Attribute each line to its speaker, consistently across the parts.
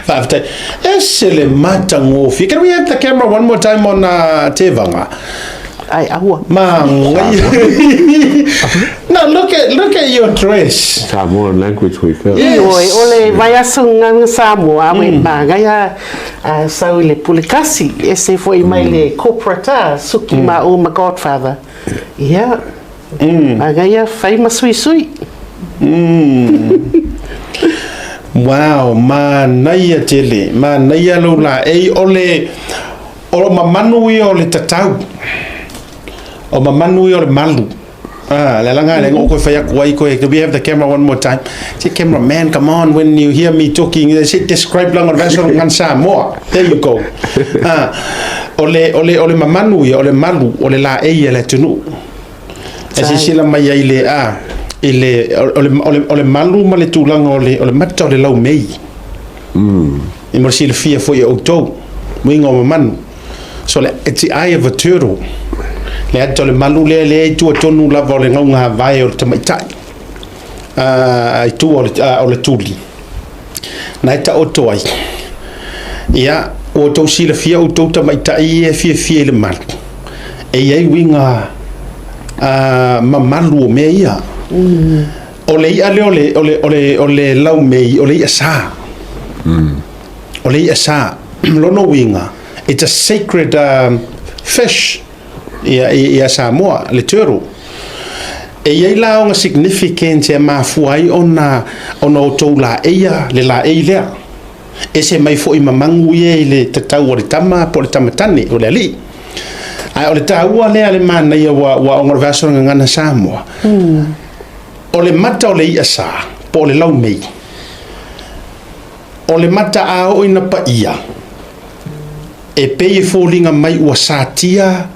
Speaker 1: Faafetai. Ese le matagofie. Can we have the camera one more time on uh, Tevaga?
Speaker 2: Ai, aua.
Speaker 1: Manaia. No, look at, look at your dress.
Speaker 3: Samoan language week. Huh?
Speaker 1: Yes.
Speaker 2: Ioe, o le vaiaso gagana Samoa, mm. manaia uh, sau i le pulekasi, ese foi mai le corporate a, suki mm. ma o ma godfather. Ia, mm. manaia fai ma suisui.
Speaker 1: Mm. Wow, manaia tele, manaia lou laei, o le, o mamanu ia o le tatau, o mamanu ia o le malu. Ah, le alaga le ngoko whai aku ai koe. Do we have the camera one more time? Say, camera man, come on, when you hear me talking, they say, describe lang o le vaso ngan Samoa. There you go. Ah, o le, o le, o le mamanu ia, o le malu, o le laei ia le atunuu. E silasila mai ai le a i le o le o le o le malu ma le tulaga o le o le mata o le laumei. Mm. I mo le silafia foi e outou, uiga o mamanu. So le it's the eye of a turtle. Le ata o le malu lea lea i tua tonu lava o le gaugavae o le tamaitai. Uh, i tua o le, uh, o le tuli. Na e taoto ai. Ia, ua outou silafia outou tamaitai ia e fiafia i le malu. E i ai uiga uh, mamalu o mea ia. Mm. O le i'a lea o le, o le, o le, o le laumei, o le i'a sa. Mm. O le i'a sa. Lona uiga, it's a sacred um, fish ia, ia Samoa, le turtle. E i ai la ona significance e mafua ai ona, ona outou laeia le laei lea. Ese mai foi ma magu ia i le tatau o le tama po o le tama tane o le alii. Ae o le taua lea le manaia ua, ua ona o le vaiaso le Gagana Samoa. Mm. O le mata o le i'a sa, po o le laumei, o le mata a oo ina paia, e pei e foliga mai ua satia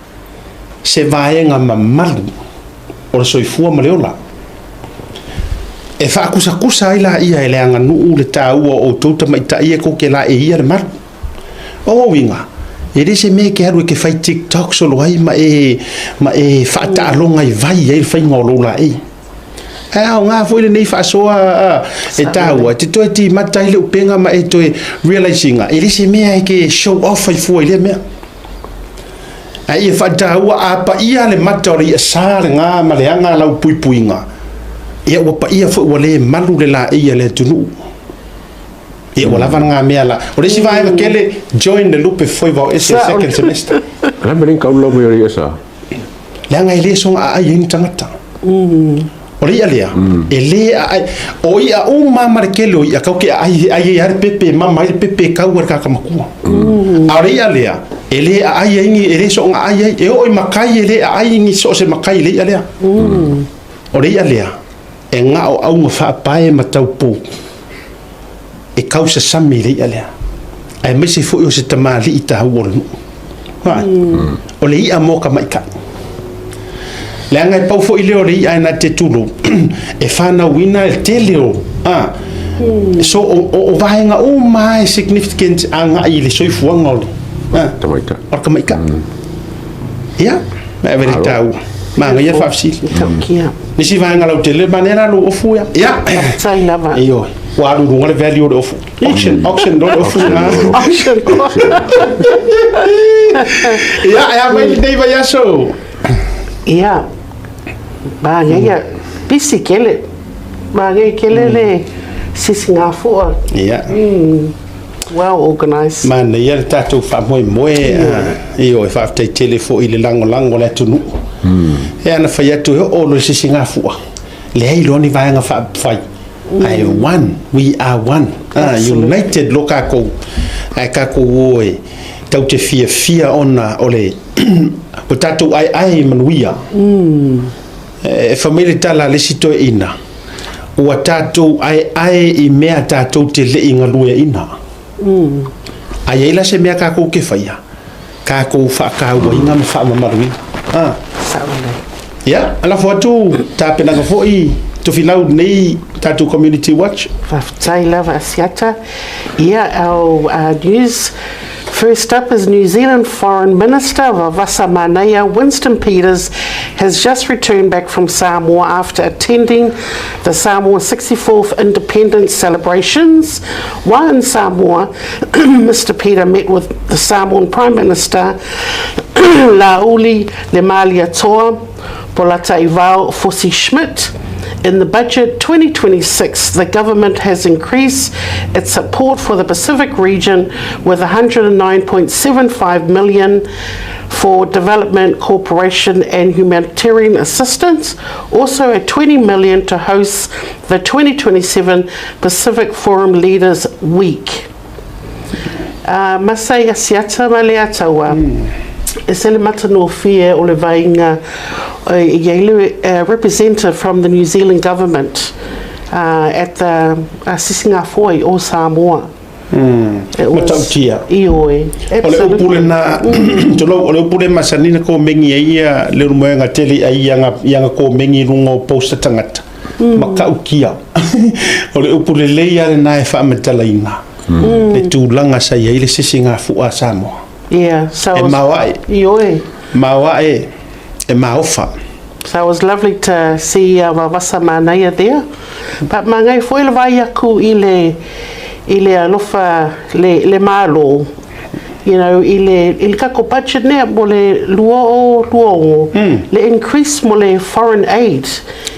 Speaker 1: se vaega mamalu o le soifua ma le ola. E faakusakusa ai laia e le aganuu le taua o outou tamaitai e kou ke laeia le malu. O ou uiga, e le se mea e ke alu e ke fai TikTok solo ai ma e, ma e faataaloga i vai ai le faiga o lou laei. Ae aoga foi lenei faasoa e taua, e te toe timata ai le upega ma e toe realize ina, e le se mea e ke show off ai fua i lea mea. Ae ia faataua a paia le mata o le i'a sa lena ma le aga lau puipuiga, ia ua paia foi ua le malu le laei a le atunuu. Ia ua lava lena mea la. O le isi vaega tele, join le lupe foi vao ese second semester.
Speaker 3: Le a mea lea na lau mai o le i'a sa?
Speaker 1: Leaga e le soga aai ai ni tagata. O le i'a lea, e le aai. O i'a uma ma le tele o i'a, kau ke aai, ai ai le pepe, e mama ai le pepe e kau a le tagata matua. A o le i'a lea, e le aai ai ni, e le soga aai ai. E oo i makai e le aai ni so o se makai i le i'a lea. O le i'a lea, e gao auga faapae ma taupou e kausasami i le i'a lea, aemaise foi o se tamalii taua o le nuu. Ai, o le i'a mo tamaitai. Leaga e pau foi lea o le i'a e na te tulou, e fanauina le tele o, a, so o, o, o vaega uma e significant agai i le soifuaga o le, a,
Speaker 3: Tamaitai.
Speaker 1: o le tamaitai. Ia, ma e vele taua. Manaia le faafesili.
Speaker 2: Taukia.
Speaker 1: Nisi vaega lautele, manaia la lou ofu ia. Ia.
Speaker 2: Faafetai lava.
Speaker 1: Ioe. Ua alu i luga le value o le ofu. Auction, auction loa le ofu lena.
Speaker 2: Auction.
Speaker 1: Ia, e a mai lenei vaiaso?
Speaker 2: Ia, manaia, pisi tele. Manaia tele le sisigafua.
Speaker 1: Ia.
Speaker 2: Well organised.
Speaker 1: Manaia le tatou faamoemoe, ioe, faafetai tele foi i le lagolago a le atunuu. E ana fai atu e oo loa i se sigafua, leai loa ni vaega faaupufai, ae one, we are one, united loa kakou, ae kakou o e tatou te fiafia ona o le ua tatou aeae i manuia. E fai mai le tala a le isi toeaina, Ua tatou aeae i mea tatou te le i galueaina. A i ai la se mea kakou ke faia, kakou faatauaina ma faamamaluina. A.
Speaker 2: Sao lelei.
Speaker 1: Ia, lafo atu tapenaga foi Tofilau lenei tatou Community Watch.
Speaker 2: Faafetai lava Asiata. Ia, our news. First up is New Zealand Foreign Minister Vavasa Manaia Winston Peters has just returned back from Samoa after attending the Samoa 64th Independence celebrations. While in Samoa, Mr Peter met with the Samoan Prime Minister Laauli Lemaliatoa Polataivao Fosi Schmidt. In the budget 2026, the government has increased its support for the Pacific region with 109.75 million for development cooperation and humanitarian assistance, also a 20 million to host the 2027 Pacific Forum Leaders Week. Masai Asiata ma le Ataua, e se le matanofie o le vainga e iai le representative from the New Zealand government at the Sisingafoe o Samoa.
Speaker 1: It was, Matautia.
Speaker 2: Ioe.
Speaker 1: O le upu lena, tulou, o le upu le masani na komengi ai ia le rumoenga tele ai ia nga, ia nga komengi i runga o posta tangata. Matautia. O le upu lelei lava lena e faamatalaina le tulaga sa i ai le sisigafua a Samoa.
Speaker 2: Yeah, so
Speaker 1: E maoae.
Speaker 2: Ioe.
Speaker 1: Maoae, e maofa.
Speaker 2: So it was lovely to see Vavasa Manaia there. But mangai foi le vai aku i le, i le alofa le, le Malo, you know, i le, i le kako budget nea mo le 2026, le increase mo le foreign aid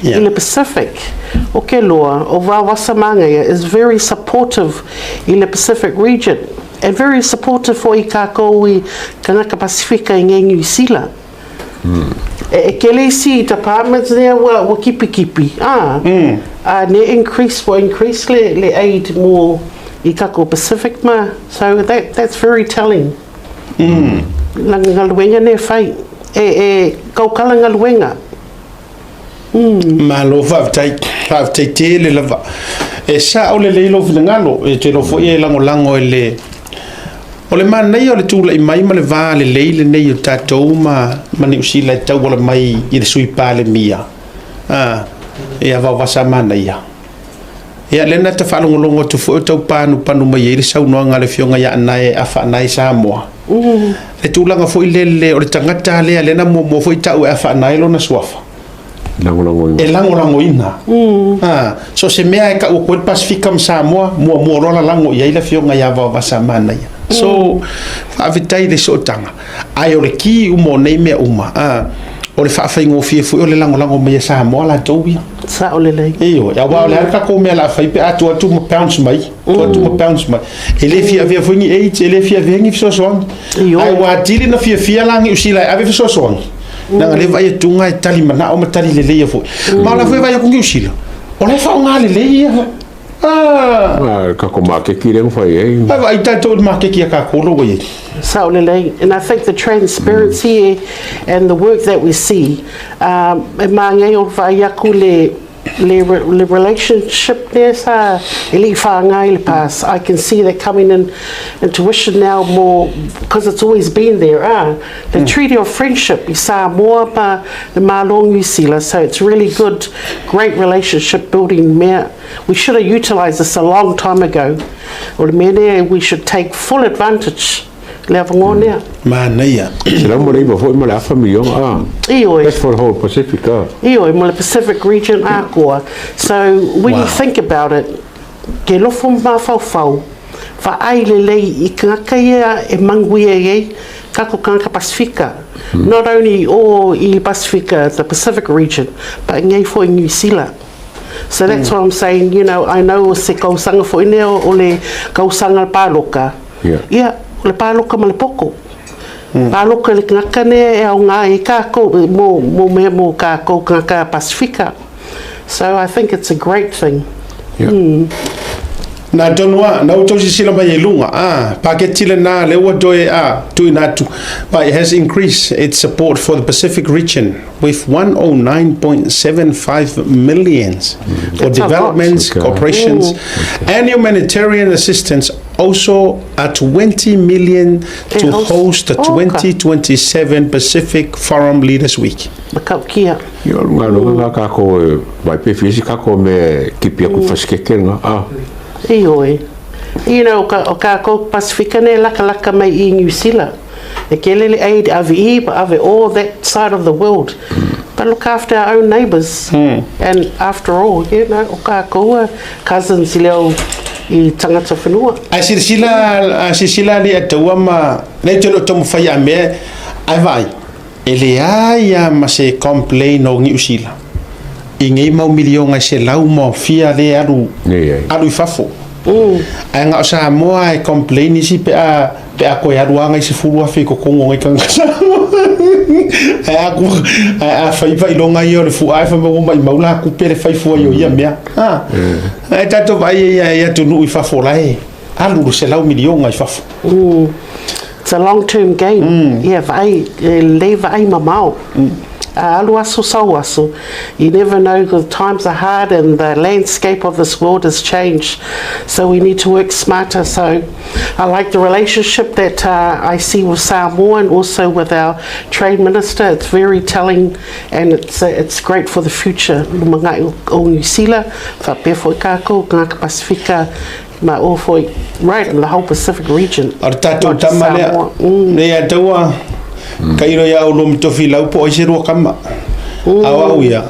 Speaker 2: i le Pacific. O ke loa, o Vavasa Manaia is very supportive i le Pacific region and very supportive foi i kākou i Kanaka Pasifika i ngei Niu Sila. E kele isi departments nea ua, ua kipikipi, a, a ne increase, ua increase le, le aid mo i kako Pacific ma, so that, that's very telling. Langa galuega ne fai, e, e kaukala galuega.
Speaker 1: Malo faafetai, faafetai tele lava. E sao lelei lou finagalo, e te iloa foi e lagolago e le O le manaia o le tulai mai ma le va lelei lenei o tatou ma ma Niu Sila e tauala mai i le Sui Palemia, a, ia Vaovasa Manaia. Ia, lea na ta faalogologo atu foi o tau panupanu mai ai le saunoaga a le Afioga ia Anae Afa Anae Samoa. Le tulaga foi lele o le tagata lea, lea na muamua foi tau e Afa Anae lona suafa.
Speaker 3: Lagolagoina.
Speaker 1: E lagolagoina. A, so o se mea e tau atu ai le Pasefika ma Samoa, muamua loa lalago i ai le Afioga ia Vaovasa Manaia. So, faafetai i le sootaga. Ae o le ki uma o nei mea uma, a, o le faafaigofie foi o le lagolago mai e Samoa latou ia.
Speaker 2: Sao lelei.
Speaker 1: Ioe, aua o le a le tatou mea o le a fai pe a tuu atu ma bounce mai, tuu atu ma bounce mai. E le fia avea foi ni aids, e le fia avea ni fesoasoani.
Speaker 2: Ioe.
Speaker 1: Ae ua atili na fiafia la Niu Sila e ave fesoasoani. Leaga lea e vaai atu e tali manao ma tali leleia foi. Ma o la foi e vaai atu Niu Sila, o la e faaaoga lelei ia. Ah!
Speaker 3: Ah, kako makeki lea na fai ai.
Speaker 1: Vai vaai tatou i le makeki a kākou la ua i ai.
Speaker 2: Sao lelei. And I think the transparency and the work that we see, um, e māngai o vaai aku le, le, le relationship lea sa e le i whāngai le past. I can see that coming in intuition now more, because it's always been there, ah. The Treaty of Friendship i Samoa ma le Malo Niu Sila, so it's really good, great relationship building mea. We should have utilised this a long time ago. O le mea lea, we should take full advantage le avanoa lea.
Speaker 1: Manaia.
Speaker 3: 109 foi ma le afa miliona, ah.
Speaker 2: Ioe.
Speaker 3: That's for the whole Pacific, ah.
Speaker 2: Ioe, mo le Pacific region atoa. So, when you
Speaker 1: Wow.
Speaker 2: think about it, ke lofo mafaufau, vaai lelei i kangaka ia e manuia i ai kako kangaka Pasifika. Not only o i Pasifika, the Pacific region, but ngei foi New Zealand. So that's what I'm saying, you know, I know o se kausanga foi nea o le kausanga pāloka.
Speaker 3: Yeah.
Speaker 2: Ia, o le pāloka ma le poko. Pāloka le kangaka nea e ao ngā i kākou, mo, mo mea mo kākou kangaka Pasifika. So I think it's a great thing.
Speaker 3: Yeah.
Speaker 1: Nā tonu a, na outou sisila mai e luga, a, paketi lena lea ua toe a, tuuina atu, but it has increased its support for the Pacific region with 109.75 millions for
Speaker 2: That's a lot.
Speaker 1: developments,
Speaker 3: Okay.
Speaker 1: cooperations and humanitarian assistance, also a 20 million to
Speaker 2: host-
Speaker 1: host the
Speaker 2: Oh, okay.
Speaker 1: 2027 Pacific Forum Leaders Week.
Speaker 2: Makaukia.
Speaker 3: Ia, o luga loa nga kākou e vai pe fiasi kākou me kipi aku i fasikeke nga, ah.
Speaker 2: Ioe. You know, o kākou Pasifika nei lakalaka mai i Niu Sila. E ke lele aid ave i, but ave all that side of the world. But look after our own neighbours. And after all, you know, o kākou a cousins i leo i tangata whenua.
Speaker 1: Ae silasila, a silasila alii a taua ma, lea te le o taumafai a mea, ae vaai, e leai a ma se complain o Niu Sila i nei mau miliona e selau ma fia lea alu, alu i fafo. Ae na o Samoa e complain isi pe a pe a koe alu anga i 10,000 i totonu o nei tagata Samoa. Ae a ku ae a fai faailoga ia o le fua e fai mai ua maimau la kupe le fai fua i o ia mea. Ha. Ae tatou vaai ai ia i atunuu i fafo la e alu le selau miliona i fafo.
Speaker 2: It's a long term game. Ia vaai, e lelei vaai mamao. A alu aso sau aso, you never know because times are hard and the landscape of this world has changed. So we need to work smarter. So I like the relationship that uh, I see with Samoa and also with our trade minister. It's very telling and it's, uh, it's great for the future. Lumangai o New Zealand, whapea foi kākou, Ngāka Pasifika, ma o foi, right, in the whole Pacific region.
Speaker 1: O le tatou tama lea, mm. nei a taua, mm. kairo ia au lomi tofi lau po ai se rua kama. Mm. Au au ia,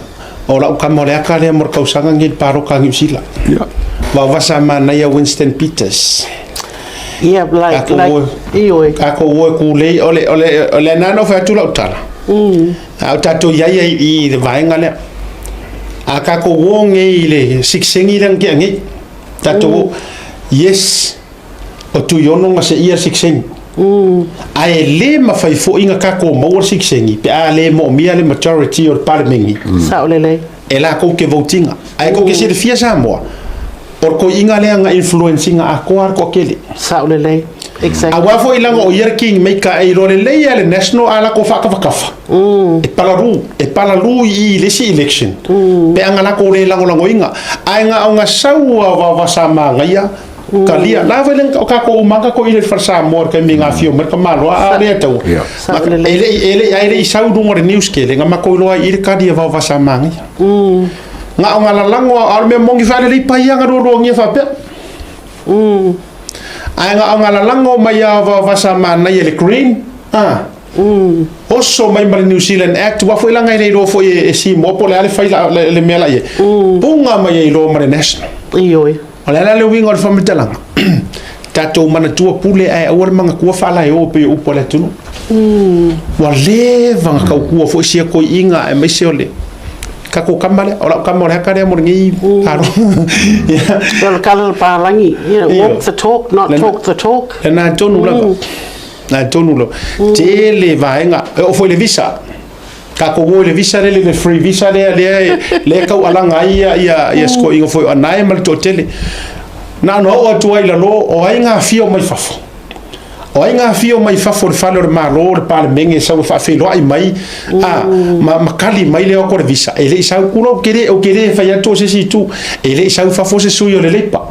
Speaker 1: o lau kama o le aka lea mo le kausaga ngi le pāloka Niu Sila. Yeah. Vaovasa manaia Winston Peters.
Speaker 2: Yeah, like, like, ioe.
Speaker 1: Kākou o e kūlei, o le, o le, o le anana o whai atu lau tala. Mm. A o tātou iai ai i le vaenga lea. A kākou o ngei i le sikisengi lea ngia ngei. Tātou mm. yes, o Tuiono nga se ia sikisengi. Mm. Ae le mawhai foʻi nga kākou maua le sikisengi, pe a le moomia le majority o le parliamengi.
Speaker 2: Mm. Sao lelei.
Speaker 1: E lākou ke vote ina. Ae kou ke silafia Samoa, o le koiʻiga lea na influence ina atoa le toatele.
Speaker 2: Sao lelei. Exactly.
Speaker 1: Aua foi leaga o ia le king maker e iloa lelei lava le national a latou faatafatafa. E palalū, e palalū i i le isi election. Pe a na latou le lagolagoina. Ae na o na sau a vavasa manaia, talia. La foi le o tatou uma lava tatou i le fale Samoa i le taimi na afio mai le tamaloa a o lea taua.
Speaker 2: Sao lelei.
Speaker 1: E le i, e le i, ae le i sau i luga o le news kele, na matou iloa ai i le kali a vaovasa manaia. Na o na lalago a o le mea moni faalelei paia na lualuagia faapea. Ae na o na lalago mai a vaovasa manaia i le green, a. Oso mai ma le New Zealand Act, aua foi leaga e le iloa foi e Simoa po o le a le fai la, le, le mea la i ai. Puga mai ai loa ma le National.
Speaker 2: Ioe.
Speaker 1: O le a la le uiga o le faamatalaga? Tatou manatua pule ae aua le manatua faalaeo pei o upu a le atunuu. Ua leva ona tautua foi sia toeaiina aemaise o le tatou tama lea. O lau tama o le aka lea mo lenei alo.
Speaker 2: O le kala o le palagi, you know, walk the talk, not talk the talk.
Speaker 1: Lena tonu lava. Lena tonu lava. Tele vaega, e oo foi i le visa. Tatou o i le visa lele, le free visa lea, lea, lea e taualaga ai ia, ia, ia sikoiga foi o Anae ma le toatele. Na ona oo atu ai i lalo, o ai ngā afio mai fafo? O ai ngā afio mai fafo i le fale o le Malo, le Palemene, e sau e faafeiloai mai, a, ma, ma kali mai le oko le visa. E le i sau, kula ou te le, ou te le fai atu o se isi itu, e le i sau i fafo se sui o le Leipa.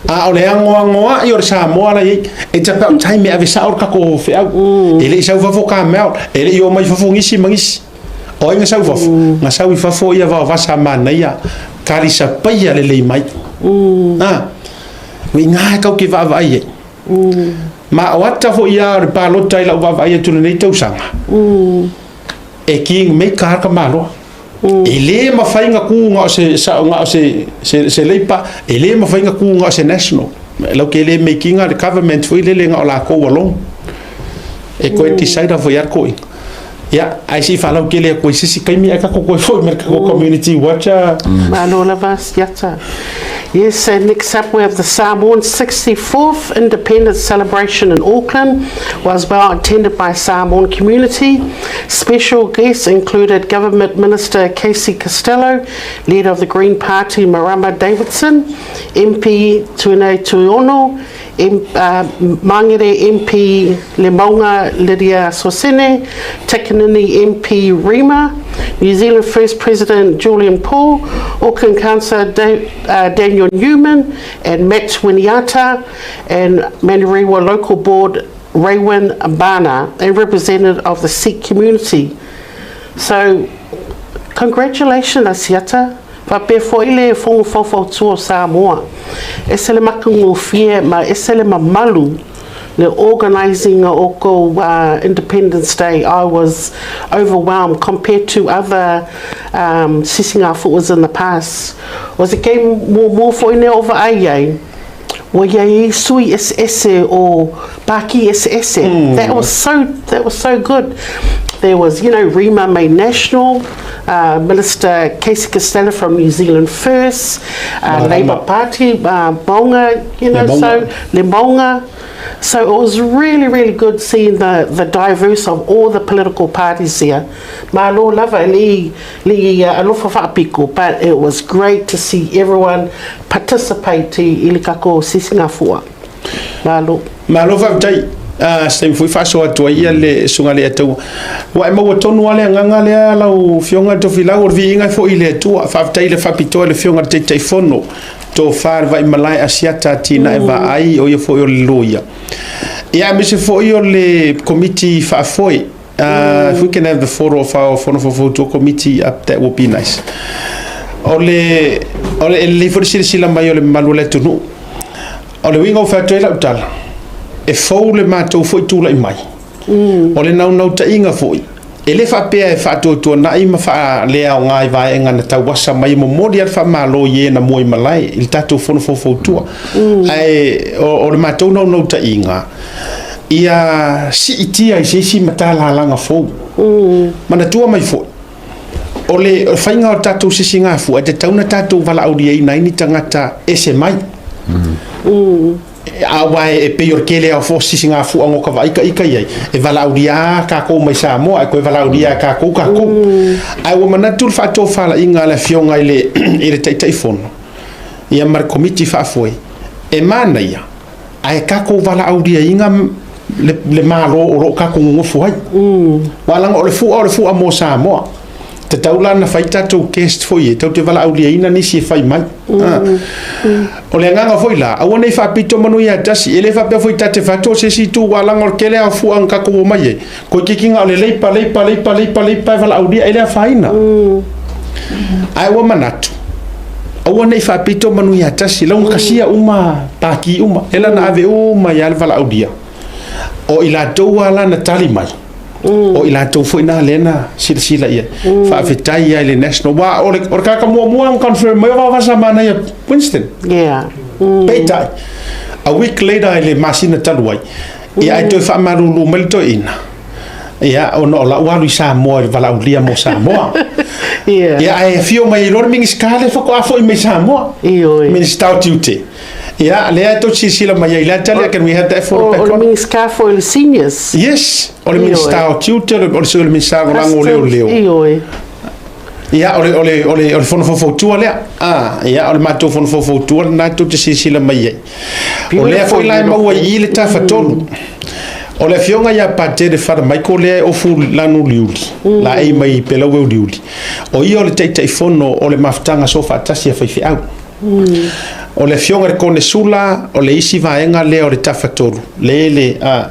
Speaker 1: A o le agoagoaʻi o le Samoa la i ai, it's about time e ave sao le tatou feau. E le i sau i fafo Carmel, e le i omai i fafo nisi ma nisi. O ai na sau i fafo? Na sau i fafo ia vaovasa manaia, kalisa paia lelei mai. A, ua iga e kau ke vaavaai ai. Ma o ata foi ia o le palota i lau vaavaai atu i lenei tausaga, e king maker lava ka Malo. E le mafai na ku na o se sa na o se se se Labour, e le mafai na ku na o se National. Lau ke le making a le government foi lele na o lakou alone. E koe decide foi a koe. Ia, ai si whalau ke le koe sisi kaimi ai kako koe foi me kako community watch.
Speaker 2: Malo lava siata. Yes, and next up we have the Samoan 64th Independence Celebration in Auckland was well attended by Samoan community. Special guests included Government Minister Casey Costello, leader of the Green Party Marama Davidson, MP Tuinei Tuiono, M, uh, Mangere MP Lemonga Lydia Sosene, Takanini MP Rima, New Zealand First President Julian Paul, Auckland Councillor da- uh, Daniel Newman, and Matt Winiata, and Manurewa Local Board Raywin Bana, a representative of the Sikh community. So, congratulations, Asiata. Faapea foi le Fono Faufautua o Samoa. Ese le matagofie ma ese le mamalu le organising o outou Independence Day. I was overwhelmed compared to other um, sisigafuas in the past. O se game muamua foi nei o vaai ai, ua i ai sui eseese o pākī eseese. That was so that was so good. There was, you know, Rima made national, uh, Minister Casey Costello from New Zealand First, uh, Labour Party, uh, Maunga, you know, so Le Maunga. So it was really, really good seeing the, the diverse of all the political parties there. Malo lava li, li alofa whaapiko, but it was great to see everyone participate i le kako sisinga fua. Malo.
Speaker 1: Malo faafetai. Ah, se taimi foi faasoa atu ai ia le susuga i le Ataua. Ua e maua tonu lava le agaga lea lau Afioga Tofilau, o le viiga e foi i le Atua. Faafetai i le faapitoa i le Afioga i le Taitaifono, Tofa le Vaimalae Asiata Atinae Vaai, o ia foi o le Loia. Ia aemaise foi o le Komiti Faafoe. Uh, if we can have the photo of our Fono Faufautua Committee up, that would be nice. O le, o le, e lelei foi le silasila mai o le mamalu o le atunuu. O le uiga ua fai atu ai lau tala, e fou le matou foi tulai mai. O le naunautaiga foi, e le faapea e faatuatuanai ma faaleaoga i vaega na tauasa mai e momoli lava le faamalo i e na mua i malae i le tatou Fono Faufautua. Ae o, o le matou naunautaiga, ia siitia i se isi matalalaga fou. Manatua mai foi, o le faiga o tatou sisigafua e tatau ona tatou valaauliaina ai ni tagata ese mai. Aua e pei o le tele lava o sisigafua o ka vaai ika i ai, e valaaulia lava tatou mai Samoa, ae toe valaaulia e tatou tatou. Ae ua manatu le faatofalaiga a le Afioga i le i le Taitaifono ia ma le Komiti Faafoe, e manaia ae tatou valaauliaina le, le Malo o lo o tatou nonofo ai. Aua leaga o le fua o le fua mo Samoa. Tatau la ona fai tatou test foi e tatou te valaauliaina nisi e fai mai. Ah. O le agaga foi la, aua ne i faapito manu ia tasi. E le faapea foi ta te fai atu o se isi itu, aua leaga o le tele lava o fua na tatou omai ai, Koe o le leipa, leipa, leipa, leipa, leipa e valaaulia, e le afaina. Ae ua manatu, aua ne i faapito manu ia tasi, laugatasia uma, pākī uma, e la na ave uma ia le valaaulia. O i latou lava la na tali mai, o i latou foi na lea na silasila i ai. Faafetai ai le National. Aua o le, o le tagata muamua na confirm mai o Vaovasa Manaia Winston.
Speaker 2: Yeah.
Speaker 1: Peitai, a week later i le masina talu ai, Ia ae toe faamalulu mai le toeaina, ia, ona o lau alu i Samoa i le valaaulia mo Samoa.
Speaker 2: Ia.
Speaker 1: Ia, ae afio mai ai loa le Minisita lea faatoa foi mai Samoa.
Speaker 2: Ioe.
Speaker 1: Minisita o Tiute. Ia, lea e tou te silasila mai ai i lea tali, can we have that photo
Speaker 2: O,
Speaker 1: back
Speaker 2: o le
Speaker 1: on?
Speaker 2: Minisita foi o le Seniors.
Speaker 1: Yes, o le
Speaker 2: Ioe.
Speaker 1: Minisita o Tiute, o le, o le, o le Minisita Lagolago o Leoleo.
Speaker 2: Ioe.
Speaker 1: Ia, o le, o le, o le, o le fono faufautua lea. Ah, ia, o le matou fono faufautua lena tou te silasila mai ai. O lea foi la e maua i i le tafatolu. O le afioga ia Patele Wharamaiko lea e ofu lanu uliuli, laei mai Pelaue uliuli. O ia o le Taitaifono o le Mafutaga Soofaatasi a Faifeau. O le afioga i le Konesula o le isi vaega lea o le tafatolu, le le, a.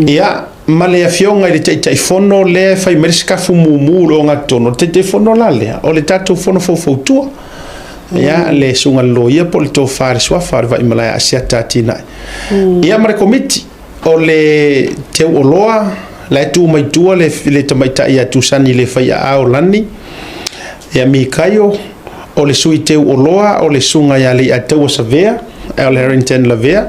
Speaker 1: Ia, ma le Afioga i le Taitaifono lea e fai mai le sikafu mumu i le ogatotonu, o le Taitaifono la lea, o le tatou Fono Faufautua, ia, le Susuga i le Loia po o le Tofa i le Suafa o le Vaimalae Asiata Atinae. Ia ma le Komiti, o le Teuoloa, la e tu mai tua le, le tamaitai ia Tusani le Faiaao Lani, ia Mikaio, o le Sui Teuoloa, o le Susuga ia Leiataua Savea, Al Harrington Lavea,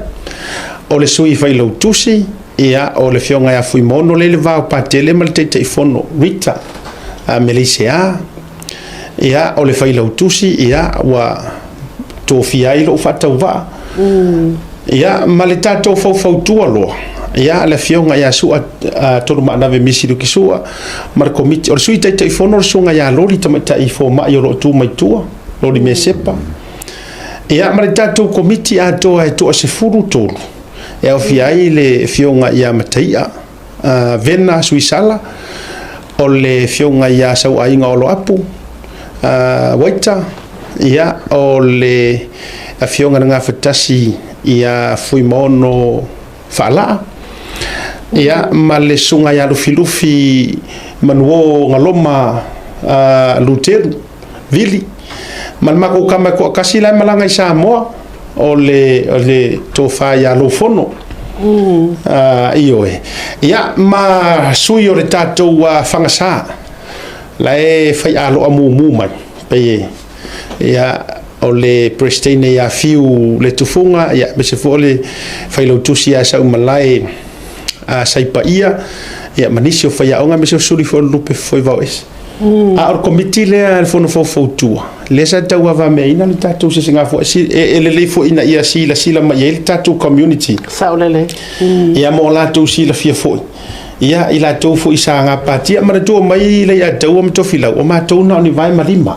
Speaker 1: o le Sui Failautusi, Ia, o le Afioga ia Fuimaono lea i le va o Patele ma le Taitaifono Rita Meleisea. Ia, o le Failautusi, ia, ua tofia ai lou faatauvaa. Ia, ma le tatou faufautua loa, ia, le Afioga ia Sua Tolumaanave Misi Lukisua ma le Komiti. O le Sui Taitaifono o le Susuga ia Loli Tamaitai Fomai o lo o tu mai tua, Loli Mesepa. Ia, ma le tatou Komiti atoa e toa-13. E aofia ai le Afioga ia Mataia Vena Suisala, o le Afioga ia Sauaiga Oloapu Waita, ia, o le Afioga i le Gafatasi ia Fuimaono Faalaa, ia, ma le Susuga ia Lufilufi Manuo Galoma Luteru Vili. Ma le makou kama e toatasi la e malaga i Samoa, o le, o le tofa ia Loufono. Ioe. Ia, ma sui o le tatou fagasa, la e faialoa mumu mai, pei e, ia, o le Peresetene ia Fiu Letufuga, ia, aemaise foi o le Failautusi ia Saumalae a Saipaia, ia, ma nisi o faiaoga, aemaise o suli foi o le Lupe Fofoivaoese. A o le Komiti lea a le Fono Faufautua, lea sa tauavameaina le tatou sesegafua, e lelei foi ina ia silasila mai i ai le tatou community.
Speaker 2: Saolele.
Speaker 1: Ia mo latou silafia foi. Ia, i latou foi sa gapatia. Manatua mai Leiataua ma Tofilau, o matou na o ni vae ma lima.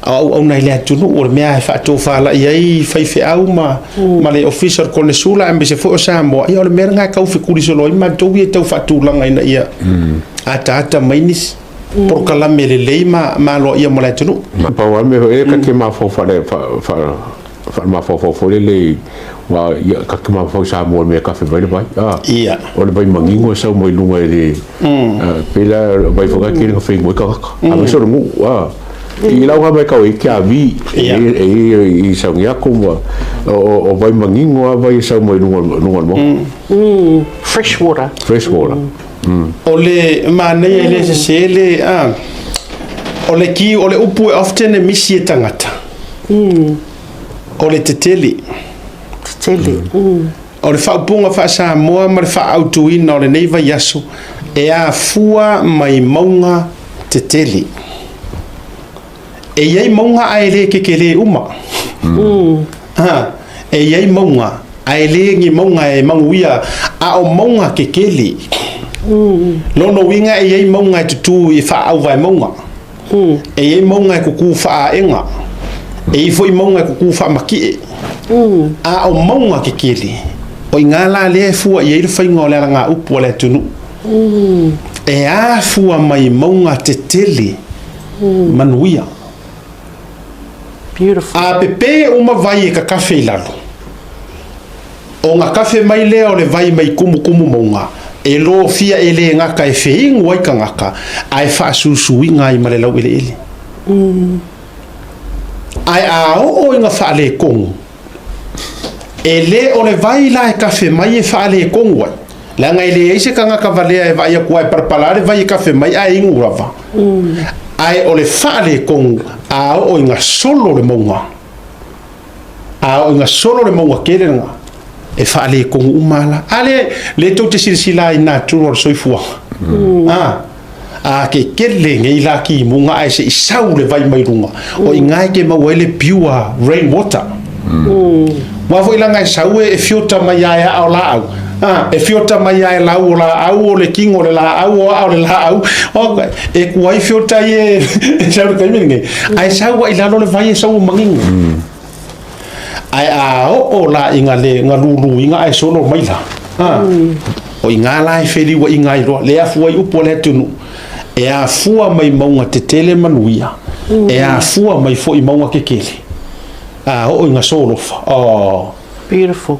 Speaker 1: A o auauna i le atunuu, o le mea e faatofalai ai faifeau ma, ma le Ofisa o le Konesula aemaise foi o Samoa, ia o le mea lena e tau fekulisolo ai matou ia e tau faatulaga ina ia ataata mai nisi polokalame lelei ma ma aloaia mo le atunuu.
Speaker 3: Pau lava le mea foi lea ta te mafaufau faale-mafaufau foi lele i aua ia ta te mafaufau i Samoa i le mea e kafe mai le vai a.
Speaker 1: Ia.
Speaker 3: O le vai manino e sau mai luga e le pei la o le vai foi lena e tele ina feinu ai tagata aemaise o le nuu a. I lau lava e tau ai Tiavi e i Sauniaku ma o vai manino lava vai e sau mai luga o le motu.
Speaker 2: Fresh water.
Speaker 3: Fresh water.
Speaker 1: O le manaia e le sese le a o le ki o le upu e often e misi e tagata. O le tetele.
Speaker 2: Tetele.
Speaker 1: O le faaupuga faa-Samoa ma le faaautuina o lenei vaiaso e afua mai mauga tetele. E i ai mauga ae le kekelē uma. E i ai mauga ae le ni mauga e manuia, a o mauga kekele. Lona uiga e i ai mauga e tutū i faaauvaemauga. E i ai mauga e kukū faaaega. E i ai foi mauga e kukū faamakie. A o mauga kekele, o i ina la lea e fua i ai le faiga o le alagaupu a le atunuu. E afua mai mauga tetele manuia.
Speaker 2: Beautiful.
Speaker 1: A pepē uma vai e kakafe i lalo, ona kafe mai lea o le vai mai kumukumu mauga, e lofia e le gata e feinu ai tagata, ae faasusuiga ai ma le laueleele. Ae a oo ina faaletonu, E le o le vai la e kafe mai e faaletonu ai, leaga e leai se tagata valea e vaai atu ai e palapala le vai e kafe mai ae inu lava. Ae o le faaletonu a oo ina solo le mauga, a oo ina solo le mauga tele lena, e faaletonu uma lava la. A lea, lea tou te silasila ai i natura o le soifuaga. A. A ke kele nei la ki munga ae se i sau le vai mai luga, o i ina e ke maua ai le pure rain water. Aua foi leaga e sau e filter mai lava e aa o laau, a, e filter mai lava e lau o laau, o le kino o le laau, o aa o le laau, e kuai filter ia e sau i le taimi lenei, ae sau lava i lalo le vai e sau ua manino. Ae a oo la ina le na luluina ae solo mai la, a, o i ina la e feliuaiga ai loa, le afua ai upu a le atunuu, e afua mai mauga tetele manuia, e afua mai foi mauga kekele, a oo ina solofa, oh.
Speaker 2: Beautiful.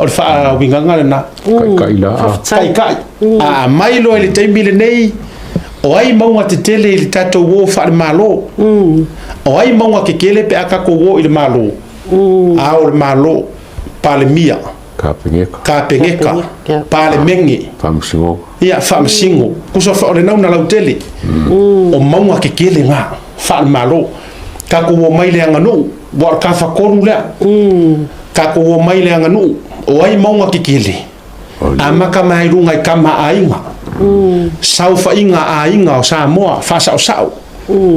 Speaker 1: O le faauigaga lena.
Speaker 3: Kaikai la.
Speaker 2: Faafetai.
Speaker 1: Kaikai. A aumai loa i le taimi lenei, o ai mauga tetele i le tatou o faale-Malo? O ai mauga kekele pe a tatou o i le Malo? Ao o le Malo, Palemia,
Speaker 3: Kapeneka.
Speaker 1: Kapeneka, Palemene,
Speaker 3: Faamasinoga.
Speaker 1: Ia, Faamasino. Tusa o le nauna lautele. O mauga kekele na, faale-Malo. Tatou o mai i le aganuu, ua o le tafatolu lea. Tatou o mai i le aganuu, o ai mauga kekele? Amata mai i luga i tama a aiga, saofaiga a aiga o Samoa, faasaosao,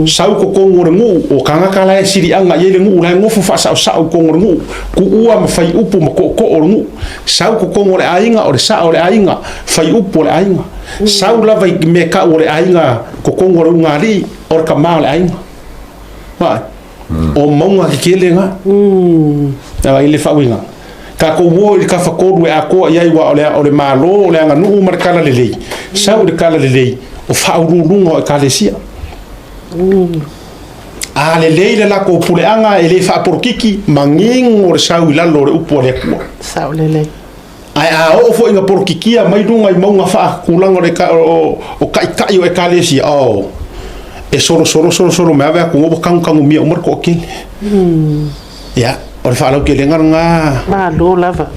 Speaker 1: sau i totonu o le nuu, o tagata la e siliaga i ai le nuu, la e nofo faasaosao i totonu o le nuu, tuua ma fai upu ma tootoo o le nuu, sau i totonu o le aiga, o le sao o le aiga, fai upu o le aiga, sau lava i mea tau o le aiga, totonu o le ulugalii, o le tama o le aiga. Vaai. O mauga kekele na. I le faauiga. Tatou o i le tafatolu e atoa i ai aua o le Malo, o le aganuu ma le talalelei. Sau i le talalelei, o faauluuluga o Ekalesia. A lelei le latou puleaga e le faapolokiki, manino le sau i lalo o le upu a le Atua.
Speaker 2: Sao lelei.
Speaker 1: Ae a oo foi ina polokikia mai luga i mauga faatulaga o, o, o taitai o Ekalesia, oh, E solosolo solosolo mai ave atu ua kagukagumia uma le toatele. Ia, o le faalautelega lena.
Speaker 2: Malo lava.